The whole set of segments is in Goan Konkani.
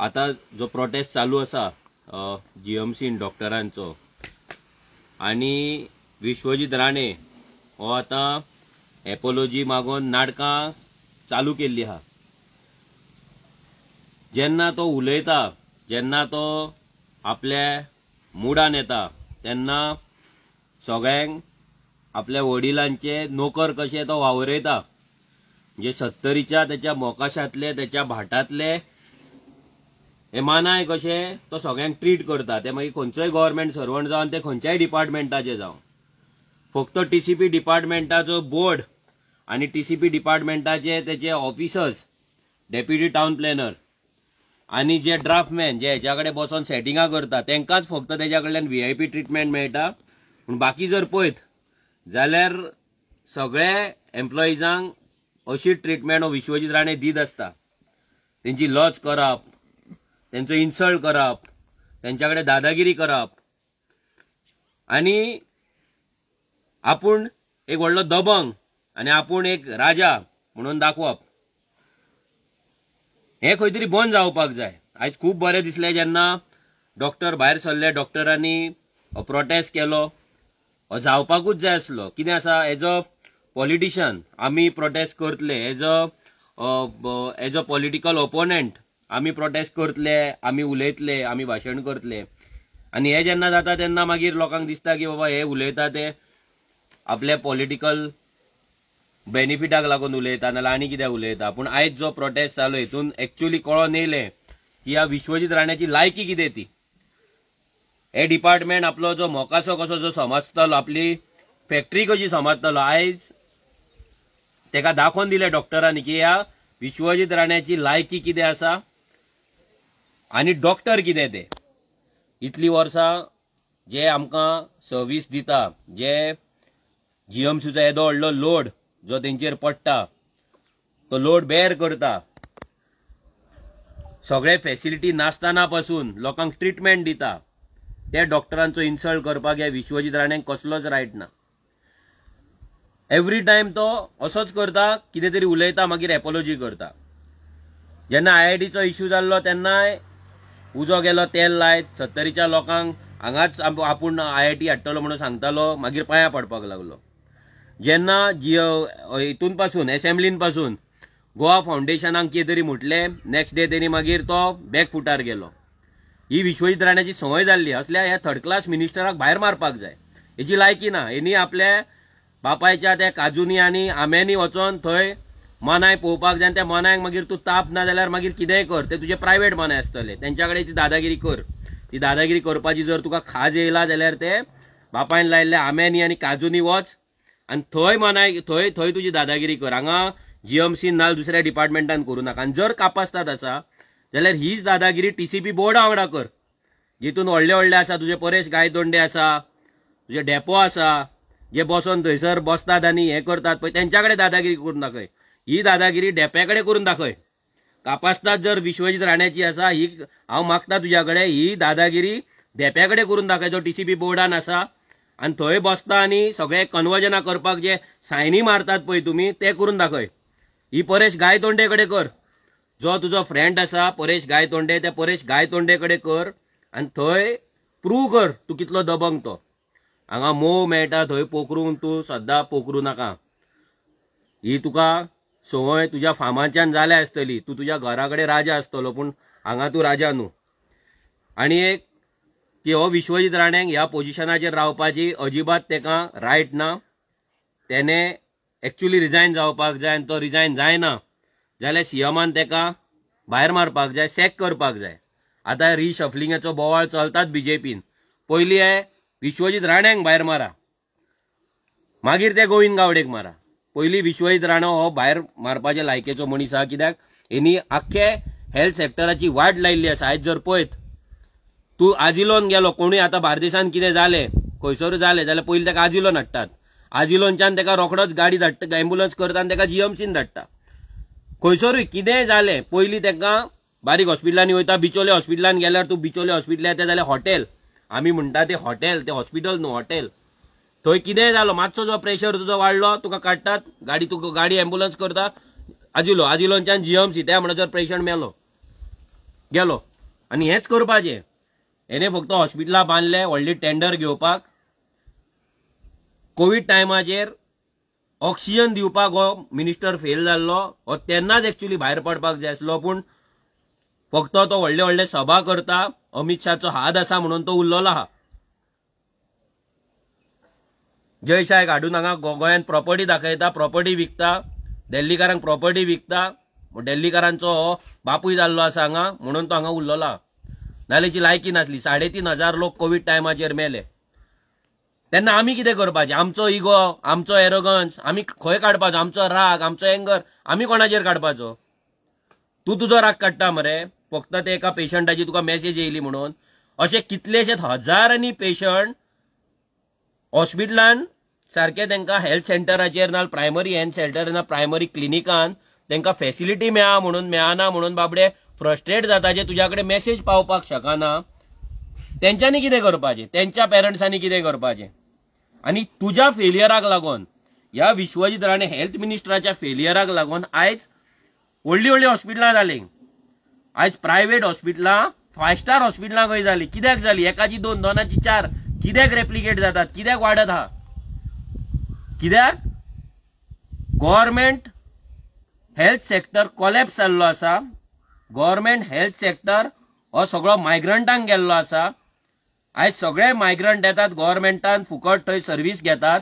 आतां जो प्रोटेस्ट चालू आसा जीएमसीन डॉक्टरांचो आनी विश्वजीत राणे हो आतां एपोलॉजी मागून नाटकां चालू केल्ली आहा. जेन्ना तो उलयता, जेन्ना तो आपल्या मुडान येता तेन्ना सगळ्यांक आपल्या वडिलांचे नोकर कशे तो वावरयता. म्हणजे सत्तरीच्या त्याच्या मोकाशांतले त्याच्या भाटांतले हे मानाय कशे तो सगळ्यांक ट्रीट करता. ते मागीर खंयचोय गव्हर्मेंट सर्वंट जावन ते खंयच्याय डिपार्टमेंटाचे जावं, फक्त टीसीपी डिपार्टमेंटाचो बोर्ड आनी टीसीपी डिपार्टमेंटाचे तेचे ऑफिसर्स, डेप्युटी टावन प्लॅनर आनी जे ड्राफ्टमॅन जे हेच्या कडेन बसोन सेटिंगां करता तेंकांच फक्त तेच्या कडल्यान व्हीआयपी ट्रिटमेंट मेळटा. पूण बाकी जर पळयत जाल्यार सगळे एम्प्लॉइजांक अशी ट्रिटमेंट हो विश्वजीत राणे दीत आसता. तेंची लज करप, तेंचो इन्सल्ट करप, तेंच्या कडेन दादागिरी करप आनी आपूण एक व्हडलो दबंग आनी आपूण एक राजा म्हणून दाखोवप, हें खंय तरी बंद जावपाक जाय. आयज खूब बरें दिसलें जेन्ना डॉक्टर भायर सरले, डॉक्टरांनी प्रोटेस्ट केलो, हो जावपाकूच जाय आसलो. कितें आसा, एज अ पॉलिटिशन आमी प्रोटेस्ट करतले, एज अ पॉलिटिकल ओपोनंट आमी प्रोटेस्ट करतले, आमी उलयतले, आमी भाशण करतले. आनी हें जेन्ना जाता तेन्ना मागीर लोकांक दिसता की बाबा हे उलयता ते आपल्या पॉलिटिकल बेनिफिटाक लागून उलयता नाल्यार आनी कितें उलयता. पूण आयज जो प्रोटेस्ट जालो हितून एक्चुअली कळोन येयलें की ह्या विश्वजीत राण्याची लायकी कितें ती. हे डिपार्टमेंट आपलो जो मोकासो कसो जो समजतलो, आपली फॅक्टरी कशी समजतलो, आयज तेका दाखोवन दिलें डॉक्टरांनी की ह्या विश्वजीत राण्याची लायकी कितें आसा आनी डॉक्टर कितें ते. इतली वर्सां जे आमकां सर्वीस दिता, जे जीएमसीचो येदो व्हडलो लोड जो तेंचेर पडटा तो लोड बेर करता, सगळे फॅसिलिटी नासतना पासून लोकांक ट्रिटमेंट दिता, त्या डॉक्टरांचो इन्सल्ट करपाक ह्या विश्वजीत राण्याक कसलोच रायट ना. एवरी टायम तो असोच करता, कितें तरी उलयता मागीर एपोलॉजी करता. जेन्ना आयआयटीचो इश्यू जाल्लो तेन्नाय उजो गेलो तेल लायत सत्तरीच्या लोकांक हांगाच आपूण आयआयटी हाडटलो म्हणून सांगतालो, मागीर पांयां पडपाक लागलो. जेन्ना हितून पासून एसेंब्लीन पासून गोवा फावंडेशनाक कितें तरी म्हटलें, नेक्स्ट डे तेणी मागीर तो बॅक फुटार गेलो. ही विश्वजीत राण्याची संवय जाल्ली. असल्या ह्या थर्ड क्लास मिनिस्टराक भायर मारपाक जाय, हेची लायकी ना. हेणी आपल्या बापायच्या त्या काजूनी आनी आंब्यांनी वचोन थंय मनाय पळोवपाक जाय आनी त्या मनायक मागीर तूं ताप ना जाल्यार मागीर कितेंय कर, ते तुजे प्रायवेट मनाय आसतले, तेंच्या कडेन ती दादागिरी कर. ती दादागिरी करपाची जर तुका खाज येयला जाल्यार ते बापायन लायिल्ल्या आंब्यांनी आनी काजूनी वच आनी थंय मनाय, थंय थंय तुजी दादागिरी कर. हांगा जीएमसी ना दुसऱ्या डिपार्टमेंटान करूं नाका. आनी जर कापास्ताद आसा जाल्यार हीच दादागिरी टीसीपी बोर्डा वांगडा कर, जितून व्हडले व्हडले आसा, तुजे परेश गायतोंडे आसा, तुजे डेपो आसा, जे बसोन थंयसर बसतात आनी हें करतात पळय तेंच्या कडेन दादागिरी करून दाखय. ही दादागिरी डेप्या कडेन करून दाखय. कापास्ताद जर विश्वजीत राण्याची आसा, ही हांव मागता तुज्या कडेन, ही दादागिरी धेप्या कडेन करून दाखय जो टीसीपी बोर्डान आसा आनी थंय बसता आनी सगळे कन्वर्जनां करपाक जे सायनी मारतात पळय तुमी ते करून दाखय. ही परेश गायतोंडे कडेन कर, जो तुजो फ्रेंड आसा परेश गायतोंडे, त्या परेश गायतोंडे कडेन कर आनी थंय प्रूव कर तूं कितलो दबंग तो. हांगा मोव मेळटा थंय पोखरून तूं सद्दां पोखरूं नाका. ही तुका संवय तुज्या फामाच्यान जाल्या आसतली, तूं तुज्या घरा कडेन राजा आसतलो पूण हांगा तूं राजा न्हू. आनी एक की हो विश्वजीत राण्याक ह्या पोजिशनाचेर रावपाची अजिबात तेका रायट ना. तेणे एक्चुअली रिजायन जावपाक जाय आनी तो रिजायन जायना जाल्यार सीएमान तेका भायर मारपाक जाय, सॅक करपाक जाय. आतां रिशफलिंगाचो बोवाळ चलतात बीजेपीन. पयलीं हे विश्वजीत राण्याक भायर मारा, मागीर ते गोविंद गावडेक मारा. पयलीं विश्वजीत राणो हो भायर मारपाचे लायकेचो मनीस आसा, कित्याक हेणी आख्खे हेल्थ सेक्टराची वाट लायिल्ली आसा. आयज जर पळयत तूं आजिलोन गेलो, कोणूय आतां बार्देसान कितें जालें खंयसरूय जालें जाल्यार पयलीं ताका आजिलोन हाडटात, आजिलोनच्यान ताका रोखडोच गाडी धाडटा, एम्बुलन्स करता आनी ताका जीएमसीन धाडटा. खंयसरूय कितेंय जालें पयलीं तांकां बारीक हॉस्पिटलांनी वयता. बिचोले हॉस्पिटलान गेल्यार तूं बिचोले हॉस्पिटल येता जाल्यार हॉटेल, आमी म्हणटा तें हॉटेल, तें हॉस्पिटल न्हू हॉटेल, थंय कितेंय जालो मातसो जो प्रेशर तुजो वाडलो तुका काडटात गाडी, तुका गाडी एम्बुलन्स करता आजिलो, आजिलोनच्यान जीएमसी, त्या म्हणसर पेशंट मेलो गेलो. आनी हेंच करपाचें. हेणे फक्त हॉस्पिटलां बांदले व्हडली टेंडर घेवपाक. कोवीड टायमाचेर ऑक्सिजन दिवपाक हो मिनिस्टर फेल जाल्लो, हो तेन्नाच एक्चुअली भायर पडपाक जाय आसलो. पूण फक्त तो व्हडले व्हडले सभा करता, अमित शाहचो हात आसा म्हणून तो उरलेलो आहा. जय शाह हाडून हांगा गोंयांत प्रॉपर्टी दाखयता, प्रॉपर्टी विकता, दिल्लीकारांक प्रॉपर्टी विकता. दिल्लीकारांचो हो बापूय जाल्लो आसा हांगा म्हणून तो हांगा उरलेलो आहा. नाल्यार लायकी नासली. 3500 लोक कोवीड टायमाचेर मेले. तेन्ना आमी कितें करपाचें? आमचो इगो, आमचो एरोगन्स आमी खंय काडपाचो? आमचो राग, आमचो एंगर आमी कोणाचेर काडपाचो? तूं तुजो राग काडटा मरे फक्त ते एका पेशंटाची तुका मॅसेज येयली म्हणून. अशे कितलेशेच हजारांनी पेशंट हॉस्पिटलान सारके तांकां हेल्थ सेंटराचेर ना प्रायमरी हेल्थ सेंटर ना प्रायमरी क्लिनिकान तांकां फेसिलिटी मेळा म्हणून मेळना म्हणून बाबडे फ्रस्ट्रेट जाता, जे तुज्या कडेन मॅसेज पावपाक शकना. तेंच्यांनी कितें करपाचें? तेंच्या पेरंट्सांनी कितें करपाचें? आनी तुज्या फेलियराक लागून, ह्या विश्वजीत राणे हेल्थ मिनिस्टराच्या फेलियराक लागून आयज व्हडलीं व्हडलीं हॉस्पिटलां जालीं. आयज प्रायवेट हॉस्पिटलां 5 स्टार हॉस्पिटलां खंय जालीं? कित्याक जालीं? एकाची 2, दोनाची 4 कित्याक रेप्लिकेट जातात? कित्याक वाडत आहा? कित्याक गव्हर्मेंट हेल्थ सेक्टर कोलॅप्स जाल्लो आसा. गव्हर्मेंट हेल्थ सेक्टर हो सगळो मायग्रंटांक गेल्लो आसा. आयज सगळे मायग्रंट येतात गव्हर्मेंटान फुकट थंय सर्वीस घेतात.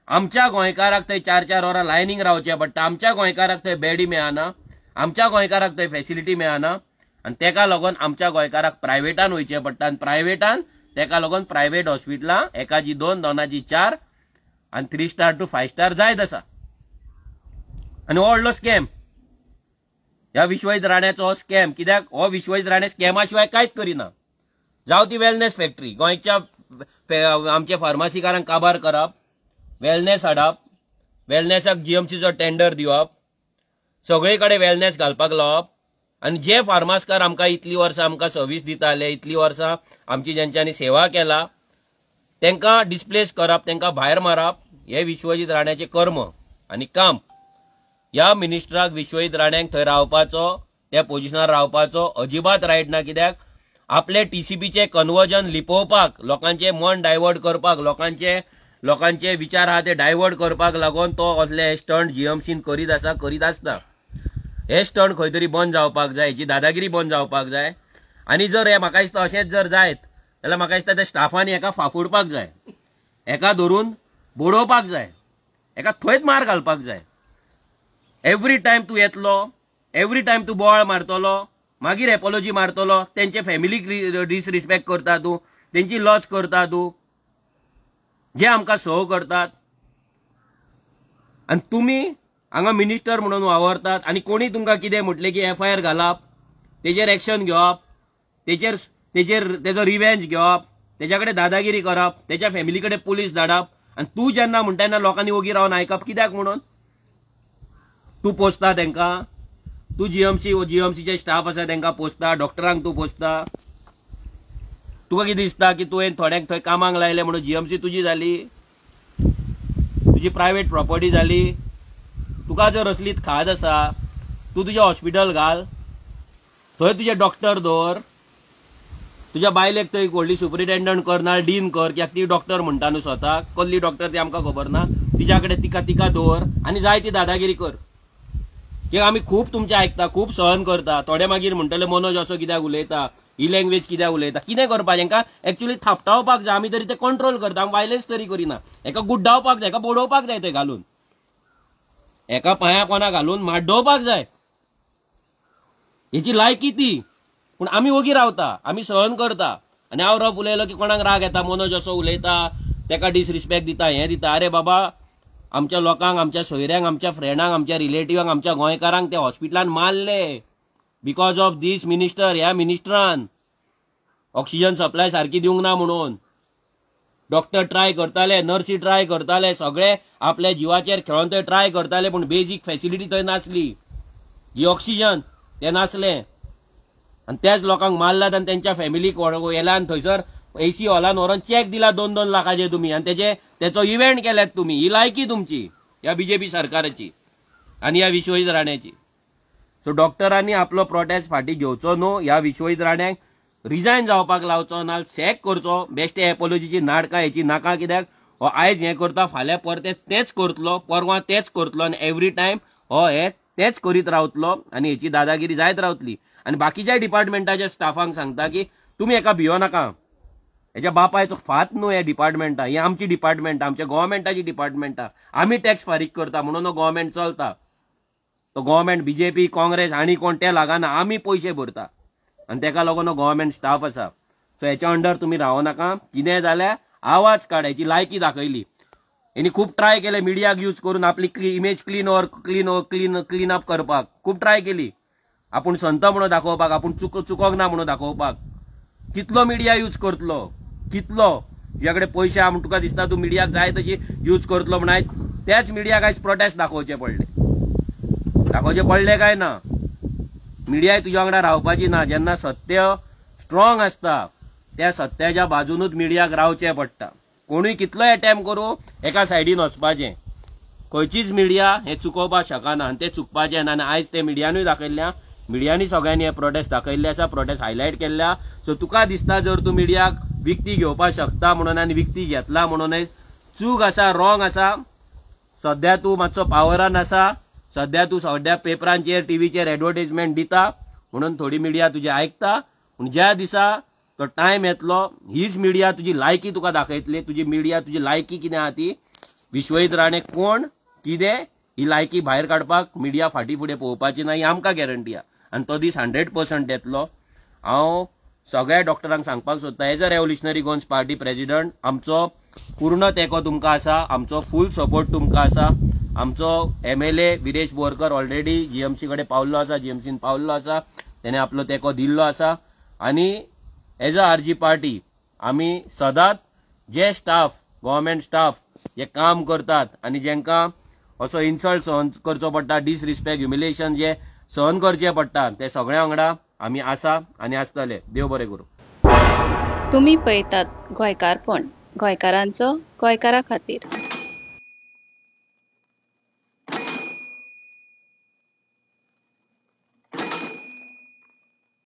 आमच्या गोंयकाराक थंय 4-4 वरां लायनींग रावचें पडटा. आमच्या गोंयकाराक थंय बेडी मेळना, आमच्या गोंयकाराक थंय फेसिलिटी मेळना. आनी तेका लागून आमच्या गोंयकाराक प्रायवेटान वयचें पडटा. आनी प्रायवेटान तेका लागून प्रायवेट हॉस्पिटलां एकाची 2, दोनाची 4 आनी 3 स्टार टू 5 स्टार जायत आसा. आनी हो व्हडलो स्कॅम, ह्या विश्वजीत राण्याचो हो स्कॅम. कित्याक हो विश्वजीत राणे स्कॅमा शिवाय कांयच करिना. जावं ती वेलनेस फॅक्टरी, गोंयच्या आमच्या फार्मासीकारांक काबार करप, वेलनेस हाडप, वेलनेसाक जीएमसीचो टेंडर दिवप, सगळे कडेन वेलनेस घालपाक लावप. आनी जे फार्मासकार आमकां इतलीं वर्सां आमकां सर्वीस दिताले, इतलीं वर्सां आमची जेंच्यांनी सेवा केला, तांकां डिस्प्लेस करप, तांकां भायर मारप, हे विश्वजीत राण्याचें कर्म आनी काम. ह्या मिनिस्टराक विश्वजीत राण्याक थंय रावपाचो, त्या पोजिशनार रावपाचो अजिबात रायट ना. कित्याक आपले टीसीपीचे कन्वर्जन लिपोवपाक, लोकांचे मन डायवर्ट करपाक, लोकांचे विचार आहा ते डायवर्ट करपाक लागून तो असले स्टंट जीएमसीन करीत आसा, करीत आसता. हे स्टंट खंय तरी बंद जावपाक जाय, हेची दादागिरी बंद जावपाक जाय. आनी जर हे म्हाका दिसता अशेंच जर जायत जाल्यार म्हाका दिसता त्या स्टाफांनी हेका फाफुडपाक जाय, हेका धरून बडोवपाक जाय, हेका थंयच मार घालपाक जाय. एवरी टायम तूं येतलो, एवरी टायम तूं बोवाळ मारतलो, मागीर एपोलॉजी मारतलो, तेंचे फॅमिलीक डिसरिस्पेक्ट करता तूं, तेंची लॉस करता तूं, जे आमकां सव करतात. आनी तुमी हांगा मिनिस्टर म्हणून वावरतात आनी कोणी तुमकां कितें म्हटलें की एफआयआर घालप, तेजेर एक्शन घेवप, तेजेर तेजेर तेजो रिवेंज घेवप, तेज्या कडेन दादागिरी करप, तेच्या फॅमिली कडेन पुलीस धाडप. आनी तूं जेन्ना म्हणटा तेन्ना लोकांनी ओगी रावन आयकप कित्याक म्हणून? तूं पोसता तेंकां, तूं जीएमसीचे स्टाफ आसा तेंकां पोसता, डॉक्टरांक तूं पोसता. तुका कितें दिसता की तुवें थोड्यांक थंय कामाक लायलें म्हणून जीएमसी तुजी जाली, तुजी प्रायवेट प्रॉपर्टी जाली? तुका जर असलीच खाज आसा, तूं तुजें हॉस्पिटल घाल, थंय तुजे डॉक्टर दवर, तुज्या बायलेक थंय व्हडली सुपरिटेंडंट कर ना डीन कर, कित्याक ती डॉक्टर म्हणटा न्हू स्वताक, कसली डॉक्टर ती आमकां खबर ना, तिच्या कडेन तिका तिका दवर आनी जाय ती दादागिरी कर. कित्याक आमी खूब तुमचें आयकता, खूब सहन करता. थोडे मागीर म्हणटले मनोज असो कित्याक उलयता, ही लँग्वेज कित्याक उलयता, कितें करपाचें? हेंकां एक्चुअली थापटावपाक जाय, आमी तरी ते कंट्रोल करता, आमी वायलन्स तरी करिना. हेका गुड्डावपाक जाय, हेका बडोवपाक जाय, थंय घालून एका पांया कोना घालून माड्डोवपाक जाय. हेची लायकी ती. पूण आमी ओगी रावता, आमी सहन करता. आनी हांव रफ उलयलो की कोणाक राग येता, मनोज असो उलयता, तेका डिसरिस्पेक्ट दिता, हें दिता. अरे बाबा, आमच्या लोकांक, आमच्या सोयऱ्यांक, आमच्या फ्रेंडांक, आमच्या रिलेटिवांक, आमच्या गोंयकारांक ते हॉस्पिटलान मारले because of these minister. ह्या मिनिस्टरान ऑक्सिजन सप्लाय सारकी दिवंक ना म्हणून डॉक्टर ट्राय करताले, नर्सी ट्राय करताले, सगळे आपल्या जिवाचेर खेळोन थंय ट्राय करताले, पूण बेजीक फेसिलिटी थंय नासली, जी ऑक्सिजन ते नासलें. आनी त्याच लोकांक मारलात आनी तेंच्या फॅमिलीक येला आनी थंयसर एसी हॉलान व्हरोन चॅक दिला 2-2 लाखाचे तुमी, आनी तेचो इव्हेंट केल्यात तुमी. ही लायकी तुमची ह्या बीजेपी सरकाराची आनी ह्या विश्वजीत राण्याची. सो डॉक्टरांनी आपलो प्रोटेस्ट फाटीं घेवचो न्हू. ह्या विश्वजीत राण्याक रिजायन जावपाक लावचो ना सॅक करचो. बेश्टे एपोलॉजीची नाटकां हेची नाका, कित्याक हो आयज हें करता फाल्यां परते तेंच करतलो, परवां तेंच करतलो आनी एवरी टायम हो हे तेंच करीत रावतलो आनी हेची दादागिरी जायत रावतली. आनी बाकीच्या डिपार्टमेंटाच्या स्टाफांक सांगता की तुमी एका भियो नाका, हेच्या बापायचो फात न्हू हे डिपार्टमेंटा, ही आमची डिपार्टमेंट, आमच्या गव्हर्मेंटाची डिपार्टमेंटा, आमी टॅक्स फारीक करता म्हणून हो गव्हर्मेंट चलता. तो गव्हर्मेंट बीजेपी काँग्रेस आनी कोण ते लागना, आमी पयशे भरता आनी तेका लागून हो गव्हर्मेंट स्टाफ आसा. सो हेच्या अंडर तुमी रावो नाका, कितें जाल्यार आवाज काड. हेची लायकी दाखयली हेणी, खूब ट्राय केले मिडियाक यूज करून आपली image clean or clean clean clean up करपाक खूब ट्राय केली, आपूण संत म्हणून दाखोवपाक, आपूण चुकोंक ना म्हणून दाखोवपाक. कितलो मिडिया यूज करतलो, कितलो तुज्या कडेन पयशे आहा म्हूण तुका दिसता तूं मिडियाक जाय तशी यूज करतलो म्हण आयज त्याच मिडियाक आयज प्रोटेस्ट दाखोवचे पडले. दाखोवचे पडले काय ना? मिडियाय तुज्या वांगडा रावपाची ना. जेन्ना सत्य स्ट्रॉंग आसता त्या सत्याच्या बाजूनूच मिडियाक रावचें पडटा. कोणूय कितलोय अटेम्प्ट करूं एका सायडीन वचपाचें, खंयचीच मिडिया हें चुकोवपाक शकना आनी तें चुकपाचें ना. आनी आयज ते मिडियानूय दाखयल्ल्या, मिडियांनी सगळ्यांनी हे प्रोटेस्ट दाखयल्ले आसा, प्रोटेस्ट हायलायट केल्ल्या. सो तुका दिसता जर तूं मिडियाक विकती घेवपाक शकता म्हणून आनी विकती घेतला म्हणून चूक आसा, रॉंग आसा. सद्या तूं मातसो पावरान आसा, सद्या तूं सगळ्या पेपरांचेर टीव्हीचेर एडवर्टीजमेंट दिता म्हणून थोडी मिडिया तुजी आयकता. पूण ज्या दिसा तो टायम येतलो हीच मिडिया तुजी लायकी तुका दाखयतली, तुजी मिडिया तुजी लायकी कितें आहा ती. विश्वजीत राणे कोण कितें ही लायकी भायर काडपाक मिडिया फाटीं फुडें पळोवपाची ना, ही आमकां गॅरंटी आहा. आनी तो दीस 100% येतलो. हांव सगळ्या डॉक्टरांक सांगपाक सोदता, as a Revolutionary Goans Party president आमचो पूर्ण तेंको तुमकां आसा, आमचो फूल सपोर्ट तुमकां आसा. आमचो MLA Viresh Borkar already GMC कडेन पावल्लो आसा, जीएमसीन पावल्लो आसा, तेणें आपलो तेंको दिल्लो आसा. आनी एज अ आरजी पार्टी आमी सदांच जे स्टाफ गव्हर्मेंट स्टाफ जे काम करतात आनी जेंकां असो इन्सल्ट सहन करचो पडटा, डिसरिस्पेक्ट ह्युमिलेशन जे सहन करचें पडटा, ते सगळ्या वांगडा आमी आसा आनी आसतले. देव बरें करूं. तुमी पळयतात गोंयकारपण, गोंयकारांचो गोंयकारा खातीर.